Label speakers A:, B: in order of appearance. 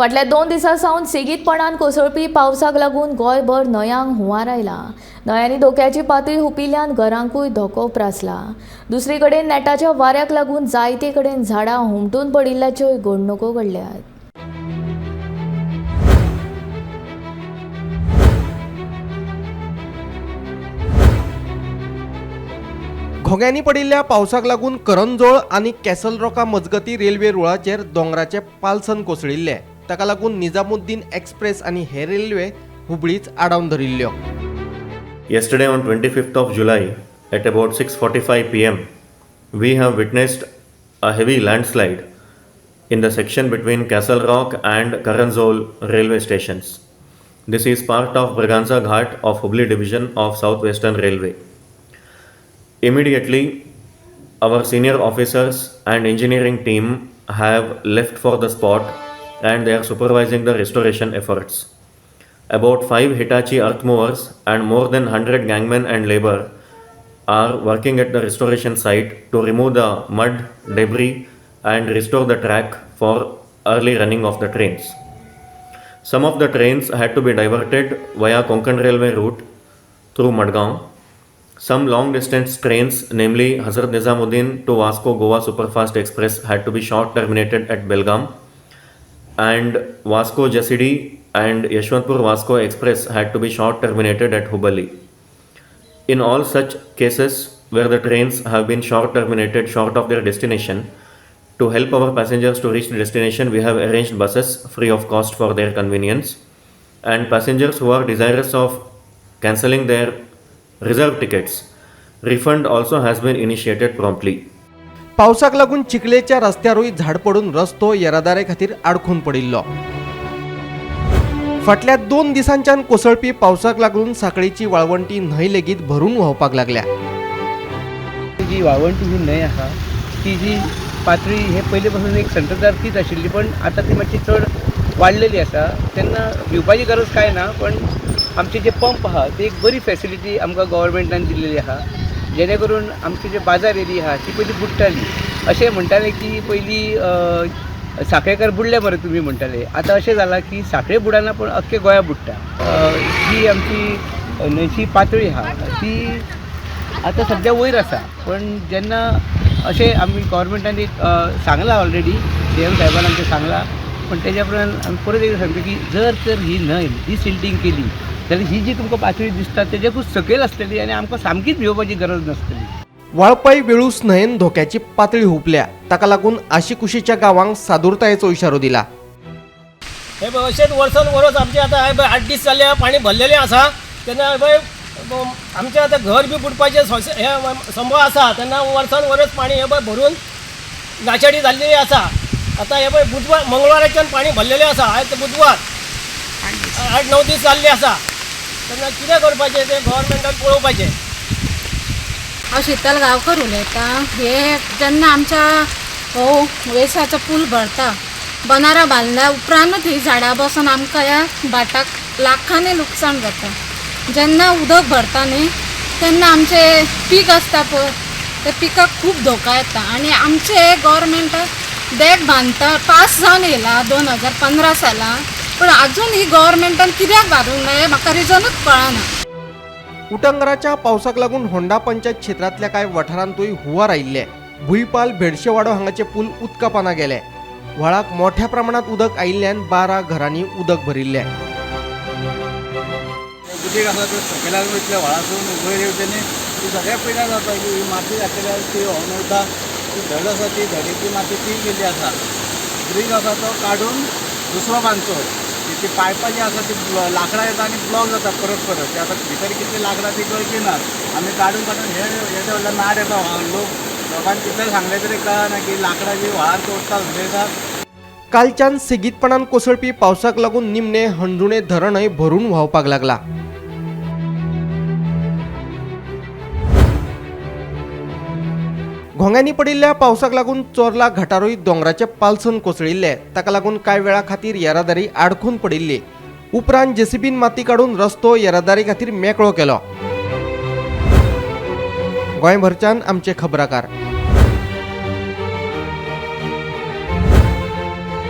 A: फाटल्या 2 दिसां सावन सेगीतपणान कोसळपी पावसाक लागून गोंयभर न्हंयांक हुंवार आयला. न्हंयांनी धोक्याची पातळी हुपिल्ल्यान घरांकूय धोको उप्रासला. दुसरे कडेन नेटाच्या वाऱ्याक लागून जायते कडेन झाडां हुमटून पडिल्ल्याच्योय घडणुको घडल्यात.
B: घोग्यांनी पडिल्ल्या पावसाक लागून करंजोळ आनी कॅसल रॉका मजगती रेल्वे रुळाचेर दोंगराचे पालसन कोसळिल्ले. ताका लागून निजामुद्दीन एक्सप्रेस आनी हेर रेल्वे हुबळीच आडावन धरिल्ल्यो.
C: Yesterday on 25th of July at about 6:45 pm, we have witnessed a heavy landslide in the section between Castle Rock and Karanzol railway stations. This is part of Braganza Ghat of Hubli division of South Western Railway. Immediately, our senior officers and engineering team have left for the spot and they are supervising the restoration efforts. About 5 Hitachi earth movers and more than 100 gangmen and labor are working at the restoration site to remove the mud, debris and restore the track for early running of the trains. Some of the trains had to be diverted via Konkan Railway route through Madgaon. Some long distance trains, namely Hazrat Nizamuddin to Vasco Goa Superfast Express, had to be short terminated at Belgaum, and Vasco Jasidih and Yashwantpur Vasco Express had to be short terminated at Hubballi. In all such cases where the trains have been short terminated short of their destination, to help our passengers to reach the destination, we have arranged buses free of cost for their convenience. And passengers who are desirous of cancelling their reserved tickets, refund also has been initiated promptly.
B: पावसाक लागून चिखलेच्या रस्त्यारूय झाड पडून रस्तो येरादारी खातीर आडखून पडिल्लो. फाटल्या 2 दिसांच्यान कोसळपी पावसाक लागून साखळीची वाळवंटी न्हंय लेगीत भरून व्हांवपाक लागल्या.
D: जी वाळवंटी ही न्हंय आसा ती जी पातळी हे पयले पासून एक संततधार तीच आशिल्ली, पण आतां ती मातशी चड वाडलेली आसा. तेन्ना भिवपाची गरज कांय ना, पण आमचे जे पंप आहा ती एक बरी फेसिलिटी आमकां गव्हर्मेंटान दिल्लेली आहा, जेणे करून आमचे जे बाजार एरिया आहा ती पयलीं बुडटाली. अशें म्हणटाले की पयलीं साखळेकार बुडले मरे तुमी म्हणटाले, आतां अशें जालां की साखळे बुडना पूण अख्खे गोंया बुडटा. जी आमची न्हंयची पातळी आहा ती आतां सद्या वयर आसा, पण जेन्ना अशें आमी गव्हर्मेंटान एक सांगलां ऑलरेडी, सी एम साहेबान आमचें सांगलां, पण तेज्या उपरांत आमी परत एकदां सांगता की जर तर ही न्हंय डिसिल्टींग केली जाल्यार ही जी तुमकां पातळी दिसता तेज्याकूच सकयल आसतली आनी आमकां सामकीच भिवपाची गरज नासतली.
B: वाळपय वेळूस न्हंयेन धोक्याची पातळी हुपल्या. ताका लागून आशिकुशीच्या गांवांक सादुरतायेचो इशारो दिला.
E: हे पळय अशेंच वर्सान वर्स आमचें आतां हे पळय 8 दीस जाले पाणी भरलेलें आसा. तेन्ना हे पळय आमचें आतां घर बी बुडपाचें हे संभव आसा. तेन्ना वर्सान वर्स पाणी हे पळय भरून नाशाडी जाल्ली आसा. आतां हे पळय बुधवार मंगळवाराच्यान पाणी भरलेलें आसा. आयज बुधवार 8-9 दीस जाल्ले आसा. तेन्ना कितें करपाचें तें गव्हर्मेंटान पळोवपाचें.
F: हांव शीतल गांवकर उलयतां. हे जेन्ना आमच्या हो वेसाचो पूल भरता बनारा बांदल्या उपरांतूच ही झाडां बसून आमकां ह्या भाटाक लाखांनी लुकसाण जाता. जेन्ना उदक भरता न्ही तेन्ना आमचें पीक आसता पळय त्या पिकाक खूब धोका येता. आनी आमचे गव्हर्मेंटाक देग बांदता पास जावन येयला 2015 सालान, पूण आजून ही गव्हर्मेंटान कित्याक बांदूंक ना हें म्हाका रिजनूच कळना.
B: उटंगराच्या पावसाक लागून होंडा पंचायत क्षेत्रांतल्या कांय वाठारांतूय हुंवार आयिल्ले. भुंयपाल भेडशेवाडो हांगाचे पूल उदका पाना गेले. व्हाळाक मोठ्या प्रमाणात उदक आयिल्ल्यान 12 घरांनी उदक भरिल्लें.
G: उदीक आसा तें सकयल्यान वयतलें व्हाळासून वयर येवचें न्ही, ती सगळ्या पिड्यार जाता. ही माती घातलेली आसा ती व्हांवन वयता. ती धड आसा ती धडीची माती ती गेल्ली आसा. ब्रीज आसा तो काडून दुसरो बांदचो. ती पायपां जी आसा ती लांकडां येता आनी ब्लॉक जाता परत परत. ते आतां भितर कितलीं लांकडां ती कळची ना. आमी काडून काडून हे येदे व्हडले नाड येता व्हांवन. लोकांक कितलें सांगलें तरी कळना की लांकडां जी व्हाळार तोडटा उडयता.
B: कालच्यान सेगीतपणान कोसळपी पावसाक लागून निमणे हणजुणे धरणय भरून व्हांवपाक लागला. घोंग्यांनी पडिल्ल्या पावसाक लागून चोर्ला घाटारूय दोंगराचे पालसन कोसळिल्ले. ताका लागून कांय वेळा खातीर येरादारी आडखून पडिल्ली. उपरांत जेसीबीन माती काडून रस्तो येरादारी खातीर मेकळो केलो. गोंयभरच्यान आमचे खबराकार.